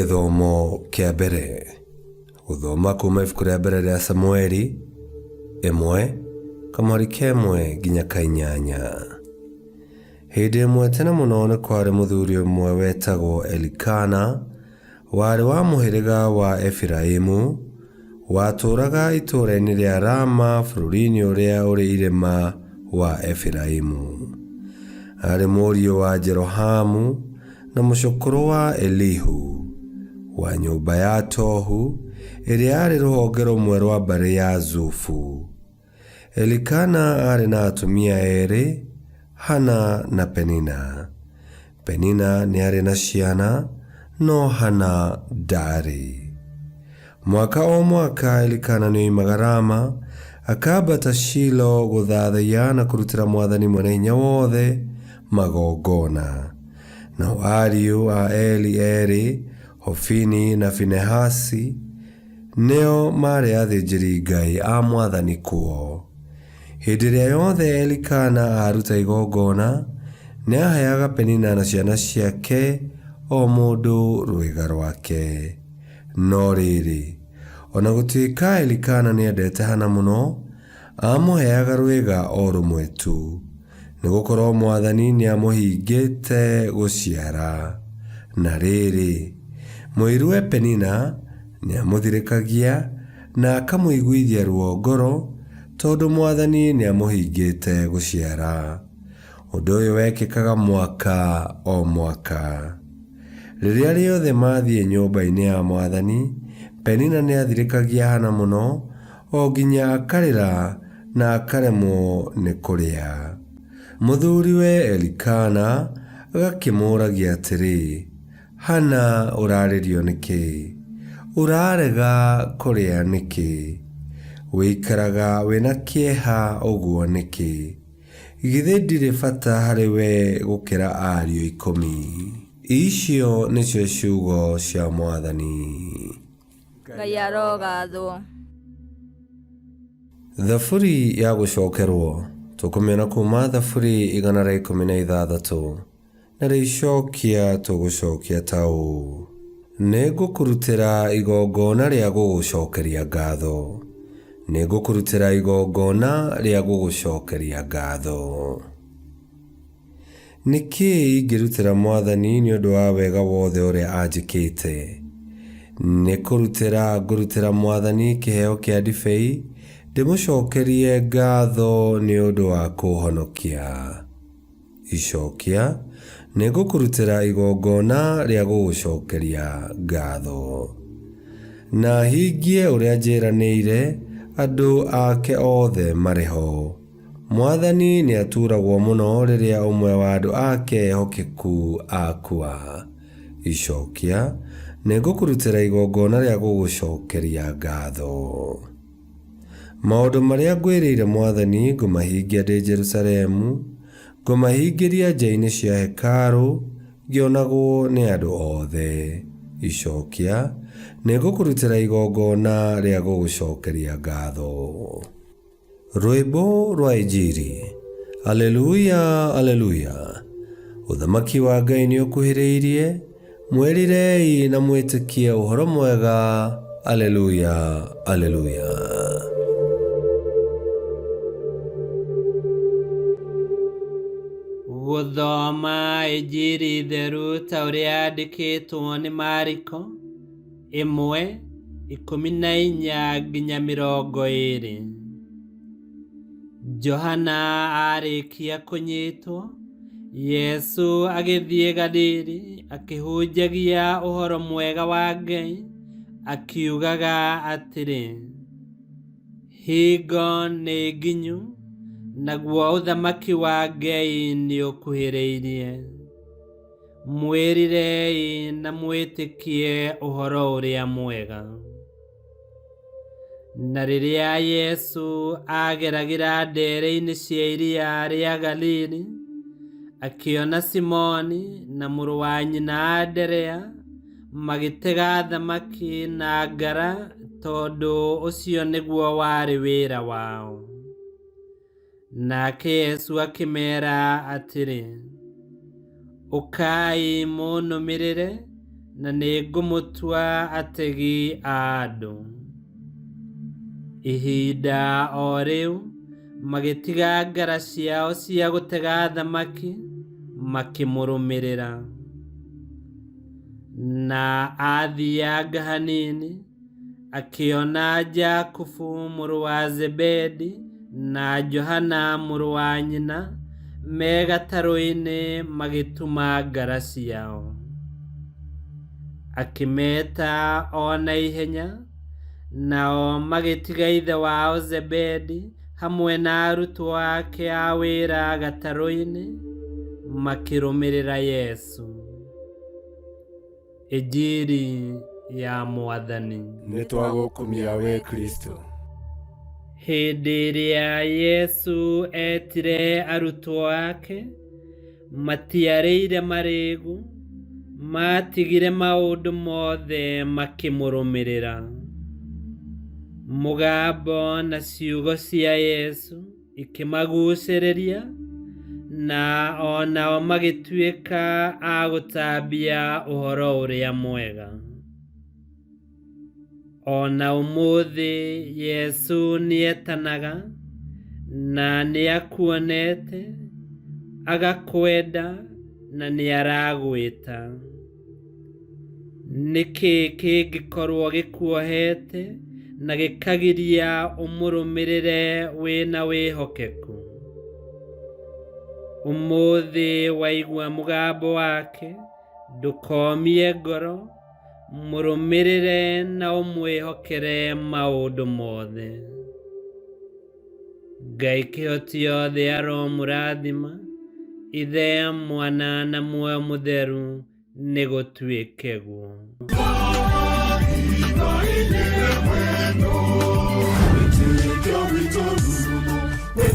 Gĩthomo kĩa mbere. Gũthoma kuma ibuku rĩa mbere rĩa Samueli 1 kamũhari ka 1 nginya ka 8. Hĩndĩ ĩmwe tene mũno nĩ kwarĩ mũthuri ũmwe wetagwo Elikana, warĩ wa mũhĩrĩga wa Efiraimu, watũũraga itũũra-inĩ rĩa Rama bũrũri-inĩ ũrĩa ũrĩ irĩma wa Efiraimu. Aarĩ mũriũ wa Jerohamu na mũcũkũrũ wa Elihu, wa nyũmba ya Tohu, ĩrĩa yarĩ rũhonge rũmwe rwa mbarĩ ya Zufu. Elikana aarĩ na atumia erĩ, Hana na Penina. Penina nĩ aarĩ na ciana, no Hana ndaarĩ. Mwaka o mwaka Elikana nĩoimaga Rama, akambata Shilo gũthaathaiya na kũrutĩra mwathani Mwene Hinya Wothe magongona. Nao ariũ a Eli erĩ, Hofini na Finehasi, Nĩo maarĩ athĩnjĩri-Ngai a mwathani kuo. Hĩndĩ ĩrĩa yothe Elikana aaruta igongona, nĩaheaga Penina na ciana ciake o mũndũ rwĩga rwake. No rĩrĩ, o na gũtuĩka Elikana nĩendete Hana mũno, aamũheaga rwĩga o rũmwe tu, nĩgũkorwo mwathani nĩamũhingĩte gũciara. Na rĩrĩ, mũiruwe Penina nĩamũthirĩkagia na akamũiguithia ruo ngoro, tondũ mwathani nĩamũhingĩte gũciara. Ũndũ ũyũ wekĩkaga mwaka o mwaka. Rĩrĩa rĩothe maathiĩ nyũmba-inĩ ya mwathani, Penina nĩathirĩkagia Hana mũno, o nginya akarĩra na akaremwo nĩ kũrĩa. Mũthuriwe Elikana agakĩmũũragia atĩrĩ, Hana ũrarĩrio nĩkĩ? Ũrarega kũrĩa nĩkĩ? Ũikaraga wĩna kĩeha ũguo nĩkĩ? Githĩ ndirĩ bata harĩ we gũkĩra ariũ 10? Icio nĩcio ciugo cia Mwathani. Ngai arogathwo. Thaburi ya gũcokerwo tũkũmĩona kuma Thaburi 116 na rĩicokia tũgũcokia ta ũũ: Nĩngũkũrutĩra igongona rĩa gũgũcokeria ngatho, nĩngũkũrutĩra igongona rĩa gũgũcokeria ngatho. Nĩ kĩĩ ingĩrutĩra Mwathani nĩ ũndũ wa wega wothe ũrĩa anjĩkĩte? Nĩ kũrutĩra ngũrutĩra Mwathani kĩheo kĩa ndibei, ndĩmũcokerie ngatho nĩ ũndũ wa kũũhonokia. Icokia, Nĩ ngũkũrutĩra igongona rĩa gũgũcokeria ngatho. Na hingie ũrĩa njĩranĩire andũ ake othe marĩ ho. Mwathani nĩatuuragwo mũno rĩrĩa ũmwe wa andũ ake ehokeku akua. Icokia, Nĩngũkũrutĩra igongona rĩa gũgũcokeria ngatho. Maũndũ marĩa ngwĩrĩire Mwathani ngũmahingia ndĩ Jerusalemu, ngũmahingĩria nja-inĩ cia hekarũ ngĩonagwo nĩ andũ othe. Icokia, Nĩngũkũrutĩra igongona rĩa gũgũcokeria ngatho. Rwĩmbo rwa Injiri. Aleluya, aleluya. Ũthamaki wa Ngai nĩ ũkuhĩrĩirie, mwĩrirei na mwĩtĩkie ũhoro mwega. Aleluya, aleluya. Gũthoma Injiri theru ta ũrĩa yandĩkĩtwo nĩ Mariko. 1:14-20. Johana aarĩkia kũnyitwo, Yesu agĩthiĩ Galili akĩhunjagia ũhoro mwega wa Ngai, akiugaga atĩrĩ, Hingo nĩ nginyu, naguo ũthamaki wa Ngai nĩũkuhĩrĩirie. Mwĩrirei na mwĩtĩkie ũhoro ũrĩa mwega. Na rĩrĩa Yesu aageragĩra ndere-inĩ cia iria rĩa Galili, akĩona Simoni na mũrũ wa nyina Anderea magĩtega thamaki na ngara, tondũ ũcio nĩguo warĩ wĩra wao. Nake Yesu akĩmeera atĩrĩ, Ũkai mũnũmĩrĩre, na nĩngũmũtua ategi a andũ. Ihinda o rĩu magĩtiga ngara ciao cia gũtega thamaki makĩmũrũmĩrĩra. Na aathianga hanini, akĩona Jakubu mũrũ wa Zebedi na Johana mũrũ wa nyina me gatarũ-inĩ magĩtuma ngara ciao. Akĩmeeta o na ihenya, nao magĩtiga ithe wao Zebedi hamwe na arutwo ake a wĩra gatarũ-inĩ, makĩrũmĩrĩra Yesu. Injiri ya Mwathani. Nĩ twagũkumia we Kristo. Hĩndĩ ĩrĩa Yesu eetire arutwo ake, matiarĩire marĩĩgu, maatigire maũndũ mothe makĩmũrũmĩrĩra. Mũgambo na ciugo cia Yesu ikĩmagucĩrĩria, na o nao magĩtuĩka a gũtambia ũhoro ũrĩa mwega. O na ũmũthĩ Yesu nĩetanaga, na nĩakuonete, agakwenda na nĩaragwĩta. Nĩ kĩĩ kĩngĩkorwo gĩkuohete na gĩkagiria ũmũrũmĩrĩre wĩna wĩhokeku? Ũmũthĩ waigua mũgambo wake, ndũkomie ngoro, mũrũmĩrĩre na ũmwĩhokere maũndũ mothe. Ngai kĩhoti yothe aromũrathima, Ithe, Mwana na Muoyo Mũtheru, nĩgũtuĩke guo.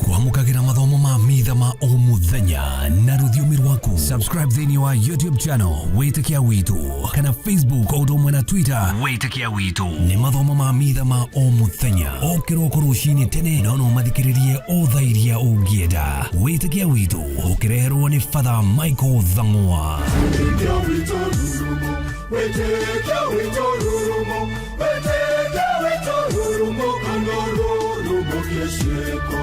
Kwamũkagĩra mathomo ma mitha ma o mũthenya na rũthiomi rwaku. Subscribe thĩinĩ wa YouTube channel Wĩtĩkia Witũ kana Facebook o ũndũ ũmwe na Twitter Wĩtĩkia Witũ. Nĩ mathomo ma mitha ma o mũthenya o kĩroko rũcinĩ tene, no no mathikĩrĩrie o thaa iria ũngĩenda. Wĩtĩkia Witũ ũkĩreherwo nĩ Father Michael Thang'wa. Wĩtĩkia witũ rurumo, wĩtĩkia witũ rurumo, wĩtĩkia witũ rurumo, kana rurumo kĩciĩko.